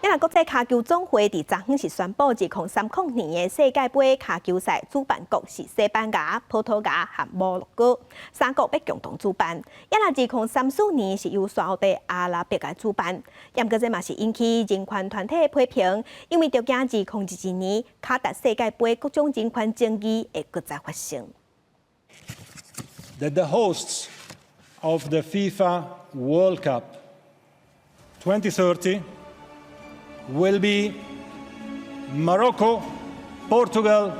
啊若國際跤球總會佇昨昏是宣布，2030年的世界盃跤球賽主辦國是西班牙、葡萄牙和摩洛哥三國欲共同主辦。啊若2034年是由沙烏地阿拉伯來主辦。毋過這嘛是引起人權團體的批評，因為著驚2022年卡達世界盃各種人權爭議會閣再發生。 That the hosts of the FIFA World Cup 2030 will be Morocco, Portugal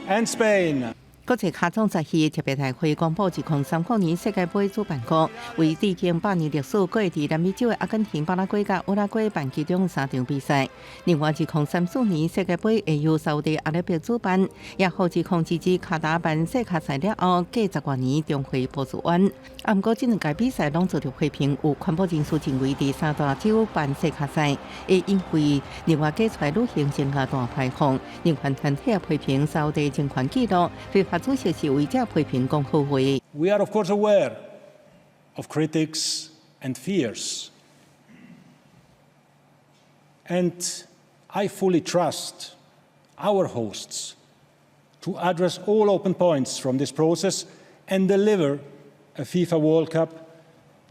and Spain. 國際跤總十二特別大會公布，2030年世界盃主辦國為歷經100年歷史，閣會佇南美洲的阿根廷、巴拉圭佮烏拉圭辦其中三場比賽。另外，2034年世界盃會由沙烏地阿拉伯主辦，也予2022卡達辦世跤賽了後，隔10外年重回波斯灣。啊，毋過這兩屆比賽攏遭著批評，有環保人士認為，佇三大洲辦世跤賽，會因為另外加出來旅行增加碳排放。人權團體也批評沙烏地人權紀錄，非法主席是為這批評講好話。 We are of course aware of critics and fears, and I fully trust our hosts to address all open points from this process and deliver a FIFA World Cup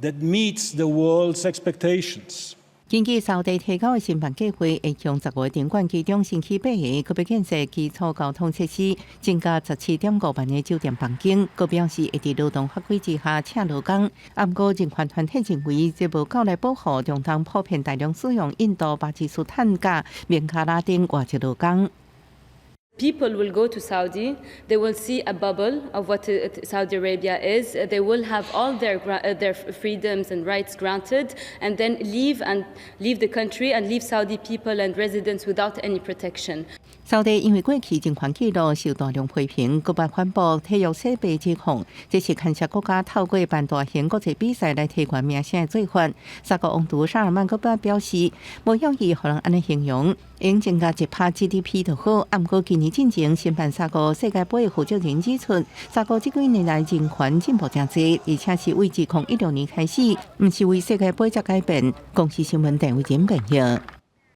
that meets the world's expectations. 根據沙地提交的申辦計劃，會將15個場館其中新起八個，閣欲建設基礎交通設施，增加17.5萬个酒店房間。閣表示會佇勞動法規之下請勞工。啊，毋過人權團體認為，這無夠來保護中東普遍大量使用印度、巴基斯坦佮孟加拉等外籍勞工。 People will go to Saudi, they will see a bubble of what Saudi Arabia is, they will have all their freedoms and rights granted, and then leave and leave the country and leave Saudi people and residents without any protection. 沙地因為過去人權紀錄受大量批評，閣被反駁體育洗白指控，這是牽涉國家透過辦大型國際比賽來提懸名聲的做法。沙國王儲沙爾曼閣表示，無願意予人按呢形容，用增加1趴 GDP 就好。啊，毋過今年進前申辦沙國世界盃的負責人指出，沙國這幾年來人權進步誠濟，而且是為2016年開始，毋是為世界盃才改變。公視新聞鄧偉仁編譯。